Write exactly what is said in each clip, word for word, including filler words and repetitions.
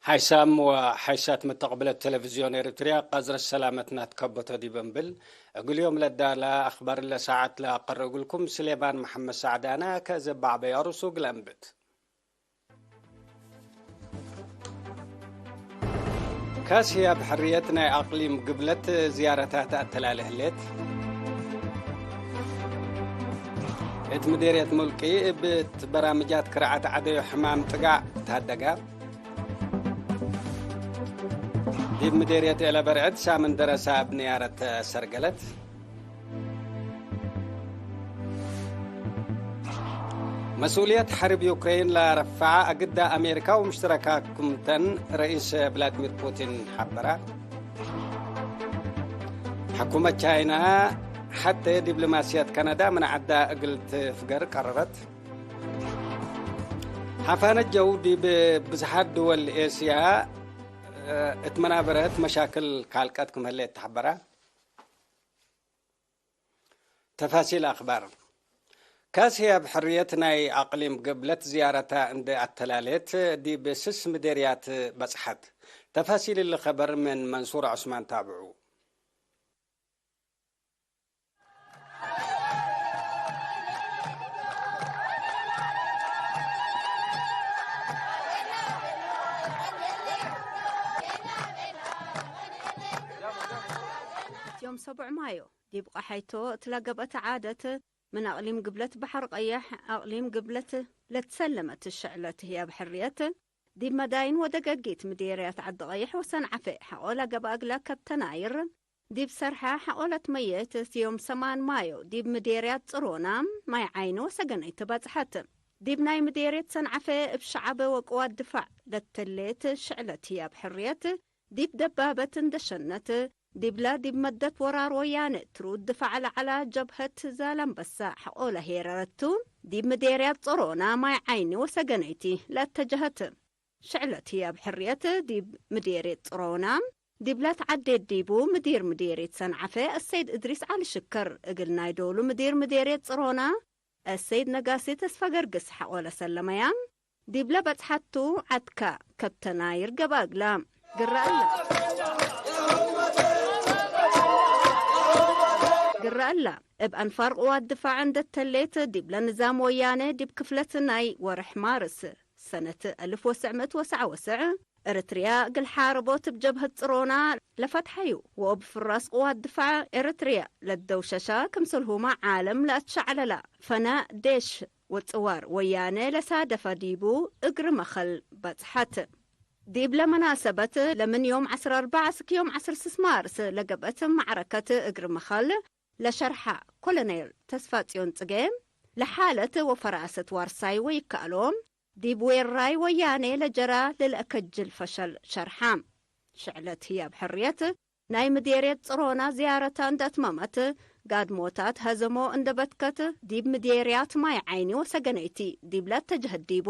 ሓይሳም ወሓይሳት መተቅብለት ቴሌቪዝዮን ኤሪትርያ፣ ቀዝረት ሰላመትና ትከበቶ ዲብ እምብል፣ እግል ዮም ለዳላ አክባር ለሰዓት ለአቀርእ እግልኩም ስሌማን መሐመድ ሳዕዳነ። ከእዘ በዕበይ አሩሱ እግል አንብት። ካስ ህያብ ሕርየት ናይ አቅሊም ግብለት ዝያረታት አተላሌ ህሌት። እት ምዴርየት ሙልቂ እብ እት በራምጃት ክርዓት ዐደዩ ሕማም ጥጋዕ ታደጋ። ዲብ ምዴርየት ኤለበርዕድ ሳምን ደረሳ እብ ንያረት ሰርገለት። መስኡልየት ሐርብ ዩክሬን ለረፈዐ አግዳ አሜሪካ ወምሽትረካኩም ተን ረኢስ ቭላድሚር ፑቲን ሐበረ። ሕኩመት ቻይና ሐቴ ዲብሎማስየት ከነዳ ምን ዐዳ እግል ትፍገር ቀረረት። ሐፋነት ጀው ዲብ ብዝሓት ድወል ኤስያ እት መናበረት መሻክል ካልቀት ክም ህሌት ተሐበረ። ተፋሲል አክባር። ካስ ህያብ ሕርየት ናይ አቅሊም ግብለት ዝያረታ እንዴ አተላሌት ዲብ ስስ ምዴርያት በጽሐት። ተፋሲል እሊ ከበር ምን መንሱር ዑስማን ታብዑ። እት ዮም ሰቡዕ ማዮ ዲብ ቀሐይቶ እት ለገብአት ዓደት፣ ምን አቅሊም ግብለት በሐር ቀየሕ አቅሊም ግብለት ለትሰለመት ሽዕለት ህያብ ሕርየት፣ ዲብ መዳይን ወደገጊት ምዴርያት ዐዲ ቀይሕ ወሰንዓፈ ሐቆ ለገብአ እግለ ከብተናይር፣ ዲብ ሰርሐ ሐቆ ለትመየት እት ዮም ሰማን ማዮ ዲብ ምዴርያት ጽሮና፣ ማይ ዓይኒ ወሰገነይት በጽሐት። ዲብ ናይ ምዴርየት ሰንዓፈ እብ ሸዐብ ወቅዋት ድፋዕ ለተሌት ሽዕለት ህያብ ሕርየት፣ ዲብ ደባበት እንደ ሸነት፣ ዲብላ ዲብ መደት ወራር ወያነ ትሩድ ድፋዕ ለዐላ ጀብሀት ዛላምበሳ ሐቆለ ሄረረቱ፣ ዲብ ምዴርያት ጸሮና ማይ ዓይኒ ወሰገነይቲ ለአተጀሀት። ሽዕለት ህያብ ሕርየት ዲብ ምዴርየት ጸሮና፣ ዲብላ ተዓዴት ዲቡ ምዲር ምዴርየት ሰንዓፈ አሰይድ እድሪስ ዐሊ ሽከር፣ እግል ናይ ዶሉ ምዲር ምዴርየት ጸሮና፣ አሰይድ ነጋሲ ተስፋ ገርግስ ሐቆለ ሰለመያ፣ ዲብለ በጽሐቱ ዐድካ ከብተናይር ገብአ እግላ። ግረ እላ፣ ግረ እላ፣ እብ አንፋር ቅዋት ድፋዕ እንደ ተሌት፣ ዲብለ ንዛም ወያኔ ዲብ ክፍለት ናይ ወርሕ ማርስ ሰነት አልፍ ወትሰዕ ምእት ወሰዓ ወሰዕ፣ ኤረትርያ እግል ሓርቦት እብ ጀብህት ጽሮና ለፈትሐዩ ወእብ ፍራስ ቅዋት ድፋዕ ኤረትርያ ለደውሸሻ፣ ክምሰልሁመ ዓለም ለአትሸዕለላ ፈነ ዴሽ ወጽዋር ወያኔ ለሳደፈ ዲቡ እግር መኸል በጽሐት። ዲብለ መናሰበት ለምን ዮም ዐስር አርበዕ እስክ ዮም ዐስር ስስ ማርስ ለገብአት መዕረከት እግር መኸል ለሸርሐ ኮሎኔል ተስፋጽዮን ጽጌ፣ ለሓለት ወፈራሰት ዋርሳይ ወይከአሎም፣ ዲብ ዌራይ ወያኔ ለጀራ ለልአከጅል ፈሸል ሸርሐ። ሽዕለት ህያብ ሕርየት፣ ናይ ምዴርየት ጽሮና ዝያረታ እንደ አትመመት፣ ጋድሞታት ሀዘሞ እንደ በትከት፣ ዲብ ምዴርያት ማይ ዓይኒ ወሰገነይቲ ዲብለ አተጀህት ዲቡ፣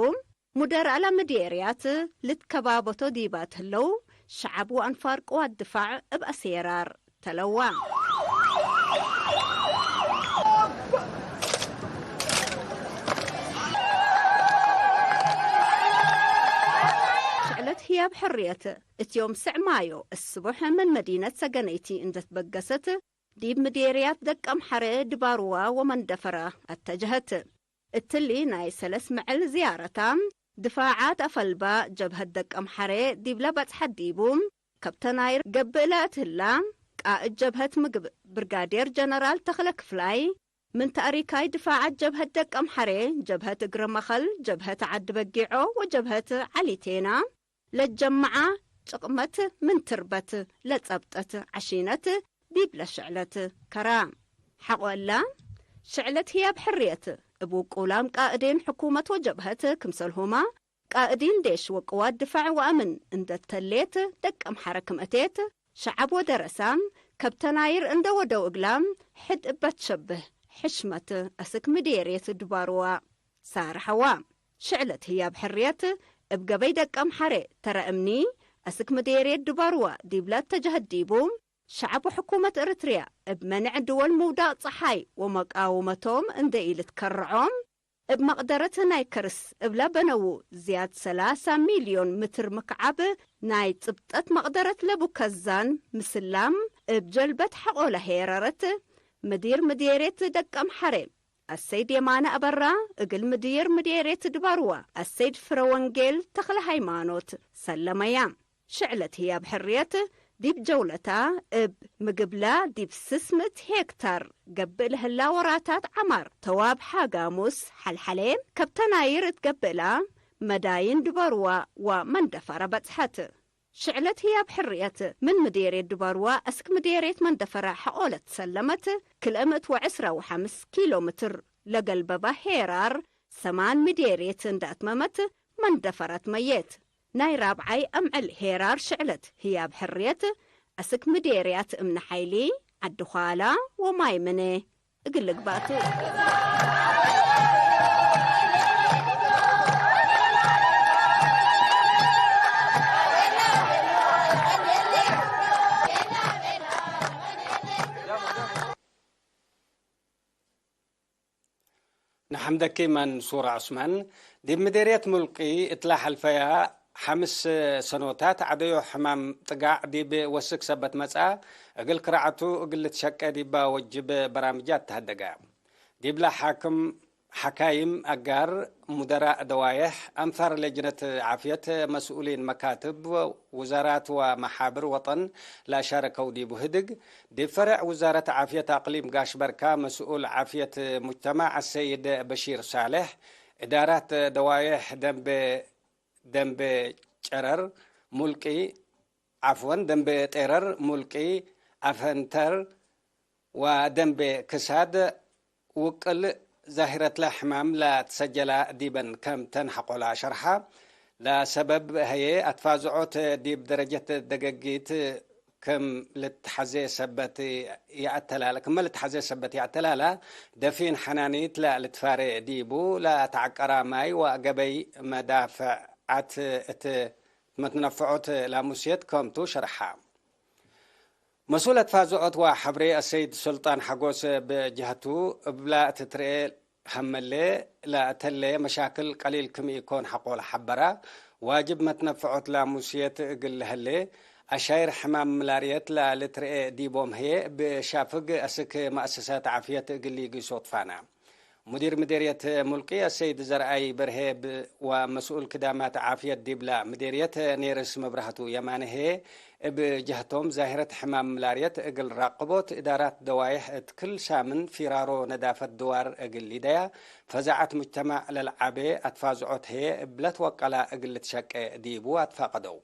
ሙደር አለ ምዴርያት ልትከባበቶ ዲባት ህለው፣ ሸዐብ ወአንፋር ቅዋት ድፋዕ እብ አሴራር ተለዋ። ሽዕለት ህያብ ሕርየት እት ዮም ስዕ ማዮ እስቡሕ ምን መዲነት ሰገነይቲ እንደ ትበገሰት፣ ዲብ ምዴርያት ደቀምሐሬ ድባርዋ ወመንደፈራ አተጀሀት። እትሊ ናይ ሰለስ መዕል ዝያረታ፣ ድፋዓት አፈልባ ጀብሀት ደቀምሐሬ ዲብለ በጽሐት ዲቡ፣ ከብተናይር ገብእ ለእት ህላ፣ ቃእድ ጀብሀት ምግብ ብርጋዴር ጀነራል ተኽለ ክፍላይ፣ ምን ተእሪካይ ድፋዓት ጀብሀት ደቀምሐሬ፣ ጀብሀት እግረ መኸል፣ ጀብሀት ዐዲ በጊዖ ወጀብሀት ዐሊቴና፣ ለትጀመዐ ጭቅመት ምን ትርበት ለጸብጠት ዐሺነት ዲብለ ሽዕለት ከራ። ሐቆ እላ፣ ሽዕለት ህያብ ሕርየት እብ ውቁላም ቃእዴን ሕኩመት ወጀብሀት ክምሰልሁመ ቃእዲን ዴሽ ወቅዋት ድፋዕ ወአምን እንደ ተሌት ደቀምሐረ ክም እቴት፣ ሸዐብ ወደረሳም ከብተናይር እንደ ወደው እግላም ሕድ እበ ትሸብህ ሕሽመት አስክ ምዴርየት ድባርዋ ሳርሐዋ። ሽዕለት ህያብ ሕርየት እብ ገበይ ደቀምሐሬ ተረ እምኒ አስክ ምዴርየት ድባርዋ ዲብለ አተጀህት ዲቡ፣ ሸዐብ ወሕኩመት ኤረትርያ እብ መንዕ ድወል ምውዳቅ ጸሓይ ወመቃውመቶም እንደ ኢልትከርዖም፣ እብ መቅደረት ናይ ከርስ እብለ በነዉ ዝያድ ሰላሳ ሚልዮን ምትር ምክዓብ ናይ ጽብጠት መቅደረት ለቡ ከዛን ምስላም እብ ጀልበት ሐቆለ ሄረረት ምዲር ምዴርየት ደቀምሐሬ አሰይድ የማነ አበራ እግል ምዲር ምዴርየት ድባርዋ አሰይድ ፍረወንጌል ተክለሃይማኖት ሰለመያ። ሽዕለት ህያብ ሕርየት ዲብ ጀውለታ እብ ምግብላ ዲብ ስስ ምእት ሄክታር ገብእ ለህላ ወራታት ዐማር ተዋብ ሓጋሙስ ሐልሐሌ ከብተናይር እት ገብእላ መዳይን ድባርዋ ወመንደፈረ በጽሐት። ሽዕለት ህያብ ሕርየት ምን ምዴርየት ድባርዋ አስክ ምዴርየት መንደፈረ ሐቆለት ሰለመት ክልኤ ምእት ወዕስራ ወሐምስ ኪሎ ምትር ለገልበባ ሄራር ሰማን ምዴርየት እንደ አትመመት መንደፈረት መየት ናይ ራብዓይ አምዕል ሄራር ሽዕለት ህያብ ሕርየት አስክ ምዴርያት እምነ ሐይሊ፣ ዐዲ ዃላ ወማይ ምነ እግል ልግባእ ቱ። ነሐምደኪ መንሱር ዑስማን። ዲብ ምዴርየት ሙልቂ እትላ ሐልፈያ ሐምስ ሰኖታት ዐደዮ ሕማም ጥጋዕ ዲብ ወስክ ሰበት መጽአ፣ እግል ክራዐቱ እግል ልትሸቄ ዲባ ወጅብ በራምጃት ተሀደገ። ዲብላ ሓክም፣ ሐካይም አጋር፣ ሙደራእ ደዋየሕ፣ አንፋር ለጅነት ዓፍየት፣ መስኡሊን መካትብ ውዛራት ወመሓብር ወጠን ለአሻረከው ዲቡ ህድግ፣ ዲብ ፈረዕ ውዛረት ዓፍየት አቅሊም ጋሽ በርካ መስኡል ዓፍየት ሙጅተማዕ አሰይድ በሺር ሳልሕ፣ እዳራት ደዋየሕ ደንቤ፣ ደንቤ ጨረር፣ ሙልቂ፣ ዐፍወን፣ ደንቤ ጤረር፣ ሙልቂ፣ አፈንተር ወደንቤ ክሳድ ውቅል ዛሂረትለ ሕማም ለትሰጀላ ዲበን ከም ተን ሐቆላ ሸርሐ። ለሰበብ ህዬ አትፋዝዖት ዲብ ደረጀት ደገጊት ክም ልትሐዜ ሰበት ይአተላለ፣ ክመ ልትሐዜ ሰበት ይአተላለ፣ ደፊን ሐናኒት ለልትፋሬ ዲቡ ለተዐቀራ ማይ ወገበይ መዳፍዐት እት መትነፍዖት ላሙስየት ከምቱ ሸርሐ። መስኡል አትፋዝዖት ወሐብሬ አሰይድ ሱልጣን ሐጎስ ብጅሀቱ፣ እብላ ትትርኤ ሀመሌ ለአተሌ መሻክል ቀሊል ክም ኢኮን ሐቆለ ሐበራ። ዋጅብ መትነፍዖት ላሙስየት እግል ለሀሌ፣ አሻይር ሕማም ምላርየት ለልትርኤ ዲቦም ህዬ እብ ሻፍግ አስክ መአሰሳት ዓፍየት እግል ሊጊሶ ትፋና። ሙዲር ምዴርየት ሙልቂ አሰይድ ዘርአይ በርሄ ብ-፣ ወመስኡል ክዳማት ዓፍየት ዲብላ ምዴርየት ኔርስ መብራህቱ የማነ ህዬ እብ ጀህቶም ዛሂረት ሕማም ምላርየት እግል ራቅቦት እዳራት ደዋይሕ እት ክል ሳምን ፊራሮ ነዳፈት ድዋር እግል ሊደያ ፈዛዐት ሙጅተማዕ ለልዓቤ አትፋዝዖት ህዬ እብ ለትወቀላ እግል ልትሸቄ ዲቡ አትፋቀደው።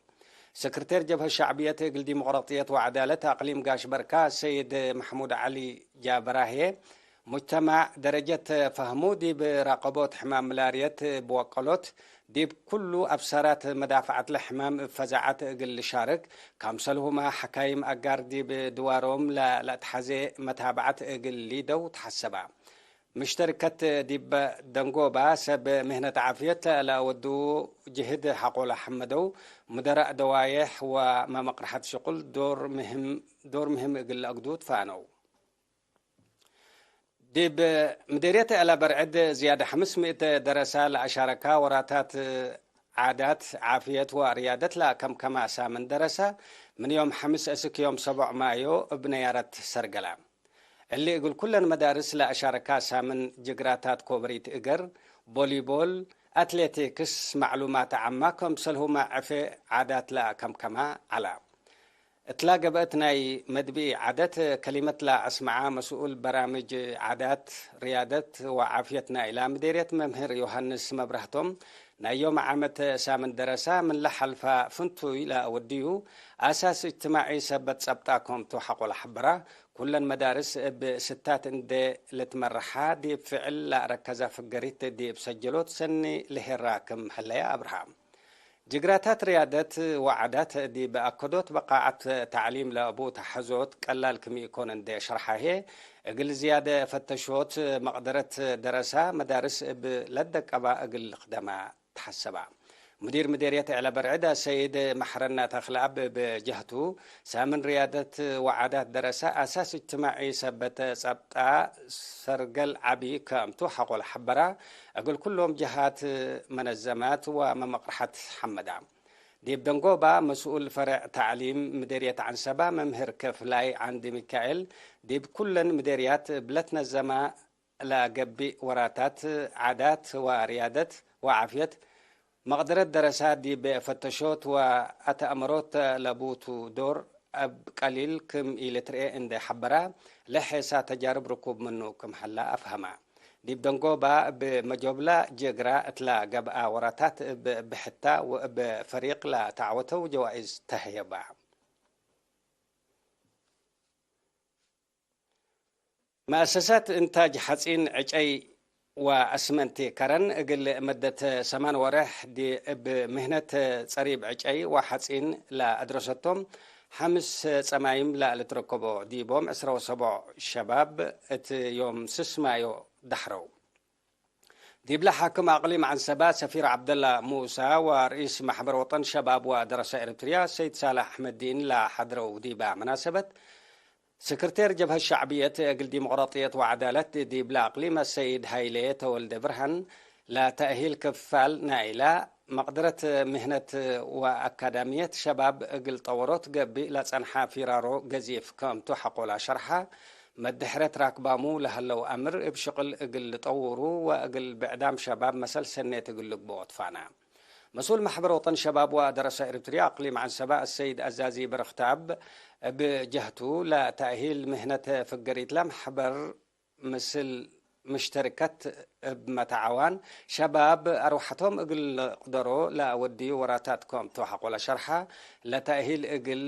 ሰክርቴር ጀብሀት ሸዕብየት እግል ዲሞቅራጥየት ወዐዳለት አቅሊም ጋሽ በርካ ሰይድ መሕሙድ ዐሊ ጃበራህዬ፣ ሙጅተማዕ ደረጀት ፈህሙ ዲብ ራቀቦት ሕማም ምላርየት እብ ወቀሎት፣ ዲብ ኩሉ አብሳራት መዳፈዐት ለሕማም እብ ፈዛዐት እግል ልሻርክ፣ ካምሰልሁመ ሐካይም አጋር ዲብ ድዋሮም ለ-፣ ለአትሐዜ መታብዐት እግል ሊደው ተሐሰባ። ምሽተርከት ዲበ ደንጎባ ሰብ ምህነት ዓፍየት ለአወድዉ ጅህድ ሐቆለ ሐመደው፣ ሙደራእ ደዋዬሕ ወመመቅረሐት ሽቁል ዶር ምህም፣ ዶር ምህም እግል ለአግዱ ትፋነው። ዲብ ምዴርየት አለበርዕድ ዝያድ ሐምስ ምእት ደረሳ ለአሻረካ ወራታት ዓዳት፣ ዓፍየት ወርያደት ለአከምከማ ሳምን ደረሳ፣ ምን ዮም ሐምስ እስክ ዮም ሰቦዕ ማዮ እብ ነያረት ሰርገላ። እሊ እግል ኩለን መዳርስ ለአሻረካ ሳምን ጅግራታት ኮበሪት እገር፣ ቦሊቦል፣ አትሌቲክስ፣ መዕሉማት ዓማ፣ ከምሰልሁመ ዕፌ ዓዳት ለአከምከማ ዐላ። እትላ ገብአት ናይ መድብኢ ዓደት ከሊመት ለአስመዐ መስኡል በራምጅ ዓዳት፣ ርያደት ወዓፍየት ናይላ ምዴርየት መምህር ዮሃንስ መብራህቶም፣ ናይ ዮም ዓመት ሳምን ደረሳ ምን ለሐልፋ ፍንቱይ ለአወድዩ አሳስ እጅትማዒ ሰበት ጸብጣ ኮምቱ ሐቆ ለሐበራ፣ ኩለን መዳርስ እብ ስታት እንዴ ልትመረሓ፣ ዲብ ፍዕል ለአረከዛ ፍገሪት ዲብ ሰጀሎት ሰኒ ለሄራ ክም ሀለየ አብርሃ። ጅግራታት ርያደት ወዓዳት ዲብ አከዶት በቃዐት ተዕሊም ለአቡ ተሐዞት ቀላል ክም ኢኮን እንዴ ሸርሐ ህዬ፣ እግል ዝያደ ፈተሾት መቅደረት ደረሳ መዳርስ እብ ለደቀባ እግል ልክደማ ተሐሰባ። ሙዲር ምዴርየት ዕለ በርዕድ አሰይድ መሕረና ተክለአብ ብጀህቱ፣ ሳምን ርያደት ወዓዳት ደረሰ አሳስ እጅትማዒ ሰበት ጸብጣ ሰርገል ዐቢ ክምቱ ሐቆል ሐበራ፣ እግል ኩሎም ጀሃት መነዘማት ወመመቅርሐት ሐመዳ። ዲብ ደንጎባ መስኡል ፈርዕ ተዕሊም ምዴርየት ዐንሰባ መምህር ክፍላይ ዐንዲ ሚካኤል፣ ዲብ ኩለን ምዴርያት እብ ለትነዘማ ለገብእ ወራታት ዓዳት ወርያደት ወዓፍየት መቅደረት ደረሳ ዲብ ፈተሾት ወአተአምሮት ለቡቱ ዶር እብ ቀሊል ክም ኢልትርኤ እንዴ ሐበራ፣ ለሔሳ ተጃርብ ርኩብ ምኑ ክም ሀላ አፍሀማ። ዲብ ደንጎባ እብ መጆብላ ጅግራ እትላ ገብአ ወራታት እብ ብሕታ ወእብ ፈሪቅ ለተዐወተው ጀዋኢዝ ተህየባ። መአሰሳት እንታጅ ሐጺን ዕጨይ ወአስመንቲ ከረን እግል መደት ሰማን ወርሕ ዲ-፣ እብ ምህነት ጸሪብ ዕጨይ ወሐጺን ለአድረሰቶም ሐምስ ጸማይም ለልትረከቦ ዲቦም ዕስራ ወሰቦዕ ሸባብ እት ዮም ስስ ማዮ ደሐረው። ዲብለ ሓክም አቅሊም ዐንሰባ ሰፊር ዐብደላ ሙሳ ወርኢስ መሕበር ወጠን ሸባብ ወደረሰ ኤረትርያ ሰይድ ሳልሕ አሕመዲን ለሐድረው ዲበ መናሰበት፣ ሰክርቴር ጀብሀት ሸዕብየት እግል ዲሞቅራጥየት ወዐዳለት ዲብለ አቅሊም አሰይድ ሀይሌ ተወልደ ብርሃን፣ ለተእሂል ክፋል ናይላ መቅደረት ምህነት ወአካዳምየት ሸባብ እግል ጠወሮት ገብእ ለጸንሐ ፊራሮ ገዚፍ ክምቱ ሐቆላ ሸርሐ፣ መድሕረት ራክባሙ ለሀለው አምር እብ ሽቅል እግል ልጠውሩ ወእግል ብዕዳም ሸባብ መሰል ሰኔት እግል ልግብኦ ትፋና። መስኡል መሕበር ወጠን ሸባብ ወደረሰ ኤረትርያ አቅሊም ዐንሰባ አሰይድ አዛዚ በረክታብ እብ ጀህቱ፣ ለተእሂል ምህነት ፍገሪት ለመሕበር ምስል ምሽተርከት እብ መተዓዋን ሸባብ አርወሐቶም እግል ልቅደሮ ለአወድዩ ወራታት ክምቱ ሐቆለ ሸርሐ፣ ለተእሂል እግል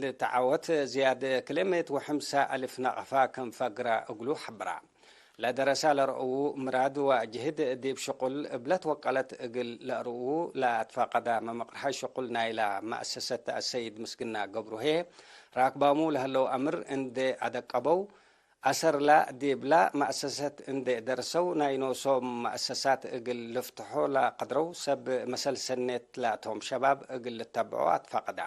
ልትዓወት ዝያድ ክልኤ ምእት ወሐምሳ አልፍ ነቅፋ ክም ፈግረ እግሉ ሐብራ። ለደረሳ ለረአዉ ምራድ ወጅህድ ዲብ ሽቁል እብ ለትወቀለት እግል ለአርኡ ለአትፋቀዳ መመቅርሐ ሽቁል ናይላ መአሰሰት አሰይድ ምስግና ገብሩ ህዬ፣ ራክባሙ ለህለው አምር እንዴ አደቀበው፣ አሰርላ ዲብላ መአሰሰት እንዴ ደርሰው፣ ናይ ኖሶም መአሰሳት እግል ልፍትሖ ለቀድረው ሰብ መሰል ሰኔት ላቶም ሸባብ እግል ልተብዖ አትፋቀዳ።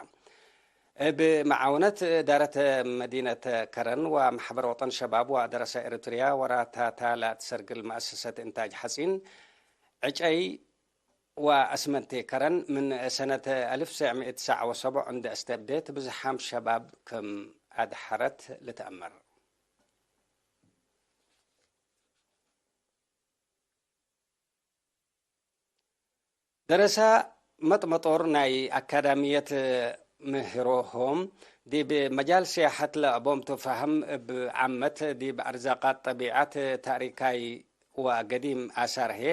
እብ መዓውነት እዳረት መዲነት ከረን ወመሕበር ወጠን ሸባብ ወደረሰ ኤረትርያ ወራታታ ለትሰርግል መአሰሰት እንታጅ ሐጺን፣ ዕጨይ ወአስመንቲ ከረን ምን ሰነት አልፍ ወትሰዕ ምእት ተስዓ ወሰቡዕ እንዴ አስተብዴት ብዝሓም ሸባብ ክም አድሐረት ልትአመር። ደረሳ መጥመጦር ናይ አካዳምየት ምህሮሆም፣ ዲብ መጃል ሲያሐት ለአቦም ትፋህም እብ ዓመት ዲብ አርዛቃት ጠቢዐት ታሪካይ ወገዲም አሳር ህዬ፣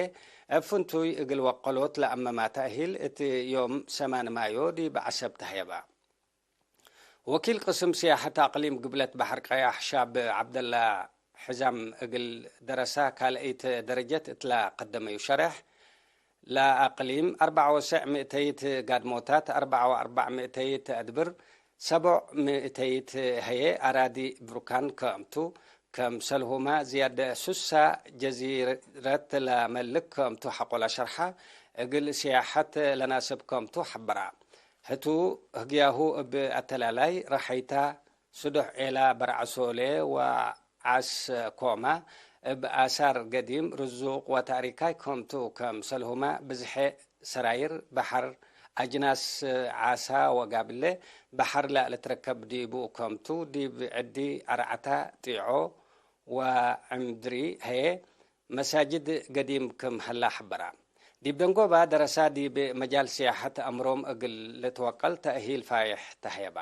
እብ ፍንቱይ እግል ወቀሎት ለአመማ ተእሂል እት ዮም ሰማን ማዮ ዲብ ዐሰብ ተህየባ። ወኪል ቅስም ሲያሐት አቅሊም ግብለት በሐር ቀያሕ ሻብ ዐብደላ ሕዛም እግል ደረሳ ካልአይት ደረጀት እትላ ቀደመዩ ሸሬሕ፣ ለአቅሊም አርበዕ ወሰዕ ምእተይት ጋድሞታት፣ አርበዕ ወአርበዕ ምእተይት አድብር፣ ሰቦዕ ምእተይት ህዬ አራዲ ብሩካን ክምቱ፣ ከምሰልሁመ ዝያድ ሱሳ ጀዚረት ለመልክ ክምቱ ሐቆላ ሸርሐ፣ እግል ሲያሐት ለናስብ ክምቱ ሐበራ። ህቱ ህግያሁ እብ አተላላይ ረሐይታ፣ ስዱሕ ዔላ በርዐሶሌ ወዓስ ኮማ፣ እብ አሳር ገዲም ርዙቅ ወታሪካይ ክምቱ፣ ከምሰልሁመ ብዝሐ ሰራይር በሐር፣ አጅናስ ዓሳ ወጋብለ በሐር ለልትረከብ ዲቡ ክምቱ፣ ዲብ ዕዲ አርዐታ ጢዖ ወዕምድሪ ህዬ መሳጅድ ገዲም ክም ሀላ ሐበራ። ዲብ ደንጎባ ደረሳ ዲብ መጃል ሲያሐት አምሮም እግል ልትወቀል ተእሂል ፋይሕ ተህየባ።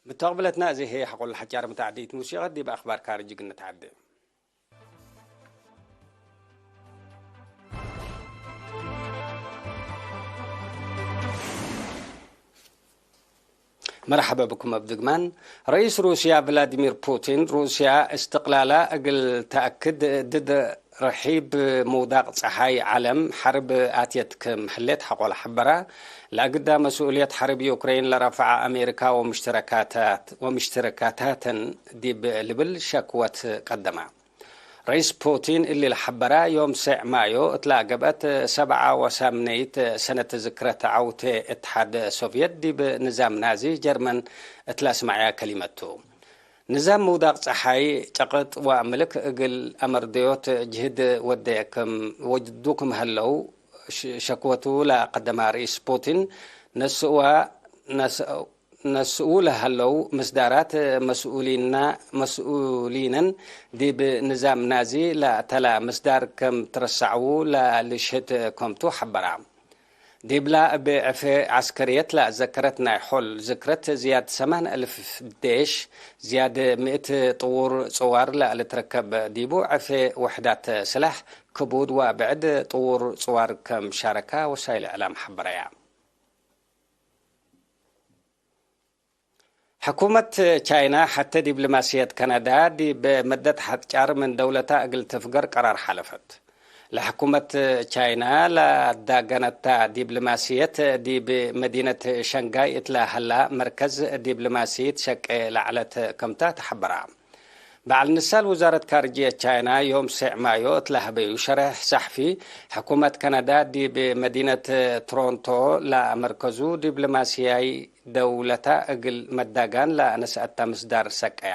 ምተቅብለትና እዚ ህዬ ሐቆል ሐጫር ምተዓድይት ሙሲቀት ዲብ አክባር ካርጅ እግል ንትዓዴ። መርሐበ ብኩም እብ ድግማን። ረኢስ ሩስያ ቭላዲሚር ፑቲን፣ ሩስያ እስትቅላላ እግል ተአክድ ድድ ርሒብ ምውዳቅ ጸሓይ ዐለም ሐርብ አትየት ክም ህሌት ሐቆለ ሐበራ። ለአግዳ መስኡልየት ሐርብ ዩክሬን ለረፍዐ አሜሪካ ወምሽተረካታት-፣ ወምሽተረካታተን ዲብ ልብል ሸክወት ቀደማ። ረኢስ ፑቲን እሊ ለሐበረ፣ ዮም ሴዕ ማዮ እትላ ገብአት ሰብዓ ወሳምነይት ሰነት ዝክረት ዐውቴ እትሓድ ሶቭየት ዲብ ንዛም ናዚ ጀርመን እትለ አስመዐያ ከሊመት ቱ። ንዛም ምውዳቅ ጸሓይ፣ ጨቅጥ ወአምልክ እግል አመርደዮት ጅህድ ወደየ ክም ወጅዱ ክም ሀለው፣ ሽ-፣ ሸክወቱ ለቀደመ ርኢስ ፑቲን፣ ነስእወ፣ ነስ-፣ ነስኡ ለሀለው ምስዳራት መስኡሊና-፣ መስኡሊነን ዲብ ንዛም ናዚ ለአተላ ምስዳር ከም ትረሰዐዉ ለልሽህድ ከምቱ ሐበራ። ዲብላ እብ ዕፌ ዐስከርየት ለአዘከረት ናይ ሖል ዝክረት ዝያድ ሰማን እልፍ ዴሽ፣ ዝያድ ምእት ጥዉር ጽዋር ለልትረከብ ዲቡ ዕፌ ውሕዳት ስላሕ ክቡድ ወብዕድ ጥዉር ጽዋር ከም ሻረካ ወሳይል እዕላም ሐበረያ። ሕኩመት ቻይና ሐቴ ዲብሎማስየት ከነዳ ዲብ መደት ሐትጫር ምን ደውለታ እግል ትፍገር ቀራር ሓለፈት። ለሕኩመት ቻይና ለአዳገነታ ዲብሎማስየት ዲብ መዲነት ሸንጋይ እትለ ሀላ መርከዝ ዲብሎማስይት ሸቄ ለዐለት ክምታ ተሐበራ። በዐል ንሳል ውዛረት ካርጅየት ቻይና ዮም ሴዕ ማዮ እት ለሀበዩ ሸሬሕ ሰሕፊ፣ ሕኩመት ከነዳ ዲብ መዲነት ቶሮንቶ ለመርከዙ ዲብሎማስያይ ደውለታ እግል መዳጋን ለነስአታ ምስዳር ሰቀያ።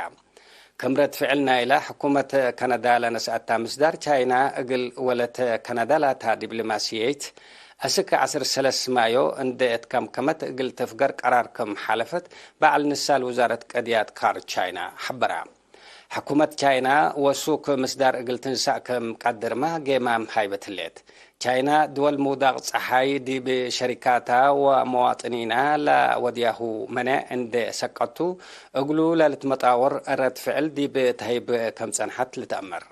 ክም ረድ ፍዕል ናይላ ሕኩመት ከነዳ ለነስአታ ምስዳር፣ ቻይና እግል ወለት ከነዳ ላታ ዲብሎማስየይት አስክ ዐስር ሰለስ ማዮ እንዴ እትከምከመት እግል ትፍገር ቀራር ክም ሓለፈት በዐል ንሳል ውዛረት ቀድያት ካርጅ ቻይና ሐበራ። ሕኩመት ቻይና ወሱክ ምስዳር እግል ትንሳእ ክም ቀድርመ ጌማም ሃይበት ህሌት። ቻይና ድወል ምውዳቅ ጸሓይ ዲብ ሸሪካታ ወመዋጥኒና ለወድያሁ መኔዕ እንዴ ሰቀቱ፣ እግሉ ለልትመጣወር ረድ ፍዕል ዲብ ተህይብ ከም ጸንሐት ልትአመር።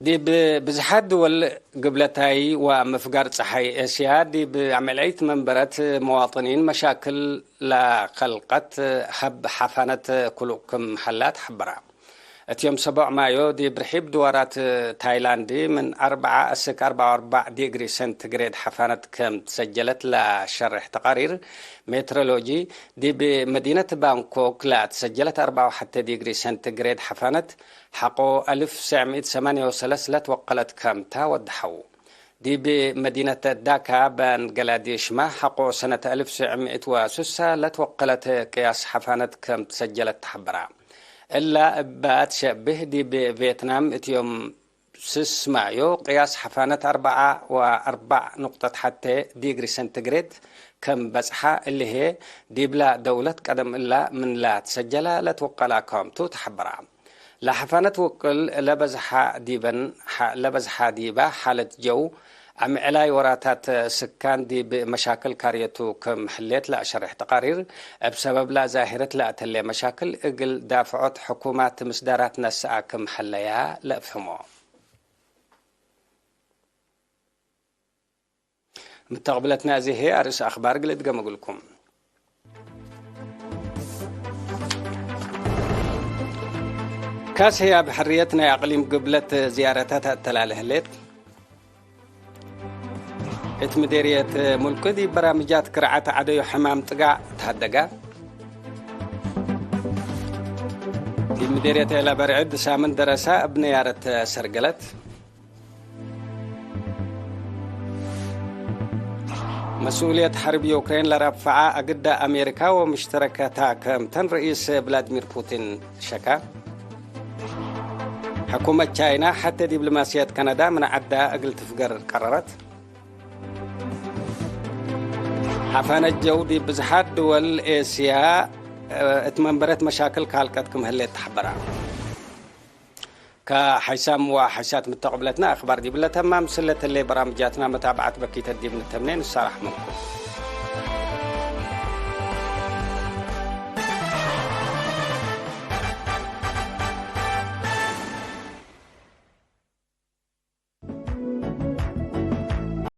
ዲብ ብዝሓት ድወል ግብለታይ ወምፍጋር ጸሓይ ኤስያ፣ ዲብ አምዕልዒት መንበረት መዋጥኒን መሻክል ለከልቀት ሀብ ሓፋነት ክሉቅ ክም ሀላ ተሐበራ። እት ዮም ሰቦዕ ማዮ፣ ዲብ ርሒብ ድዋራት ታይላንድ ምን አርበዓ እስክ አርበዓ ወአርበዕ ዲግሪ ሴንቲግሬድ ሓፋነት ከም ትሰጀለት ለሸርሕ ተቃሪር ሜትሮሎጂ፣ ዲብ መዲነት ባንኮክ ለትሰጀለት አርበዓ ወሐቴ ዲግሪ ሴንቲግሬድ ሓፋነት፣ ሐቆ አልፍ ሴዕ ምእት ሰማንየ ወሰለስ ለትወቀለት ከምታ ወደሐው። ዲብ መዲነት ዳካ፣ ባንገላዴሽመ፣ ሐቆ ሰነት አልፍ ሴዕ ምእት ወስሳ ለትወቀለት ቅያስ ሐፋነት ከም ትሰጀለት ተሐበራ። እላ እበ አትሸብህ፣ ዲብ ቬትናም እት ዮም ስስ ማዮ ቅያስ ሐፋነት አርበዓ ወአርበዕ ንቁጠት ሐቴ ዲግሪ ሴንቲግሬድ ከም በጽሐ፣ እሊ ህዬ ዲብላ ደውለት ቀደም እላ ምንላ ትሰጀላ ለትወቀላ ከምቱ ተሐበራ። ለሐፋነት ውቅል ለበዝሐ ዲበን፣ ለበዝሐ ዲበ ሓለት ጀው፣ አምዕላይ ወራታት ስካን ዲብ መሻክል ካርየቱ ክም ህሌት ለአሸርሕ ተቃሪር፣ እብ ሰበብላ ዛሂረት ለአተሌ መሻክል እግል ዳፍዖት ሕኩማት ምስዳራት ነስአ ክም ሀለያ ለአፍህሞ። ምተቅብለትና እዚ ህዬ አርእስ አክባር እግል እድገም እግልኩም። ካስ ህያብ ሕርየት ናይ አቅሊም ግብለት ዝያረታት አተላለ ህሌት። እት ምዴርየት ሙልክ ዲብ በራምጃት ክርዓት ዐደዩ ሕማም ጥጋዕ ተሀደጋ። ዲብ ምዴርየት ኤላ በርዕድ ሳምን ደረሳ እብ ነያረት ሰርገለት። መስኡልየት ሐርብ ዩክሬን ለረፍዐ አግደ አሜሪካ ወምሽተረከታ ክምተን ርኢስ ቭላድሚር ፑቲን ሸካ። ሕኩመት ቻይና ሐቴ ዲብሎማስየት ከነዳ ምን ዐዳ እግል ትፍገር ቀረረት። ሐፋነት ጀው ዲብ ብዝሓት ድወል ኤስያ እት መንበረት መሻክል ካልቀት ክም ህሌት ተሐበራ። ከሐይሳም ወሐይሳት ምተቅብለትና አክባር ዲብለ ተማም። ስለተሌ በራምጃትና መታብዓት በኪተት ዲብ ንተምኔ ንሳራሕ ምንኩም።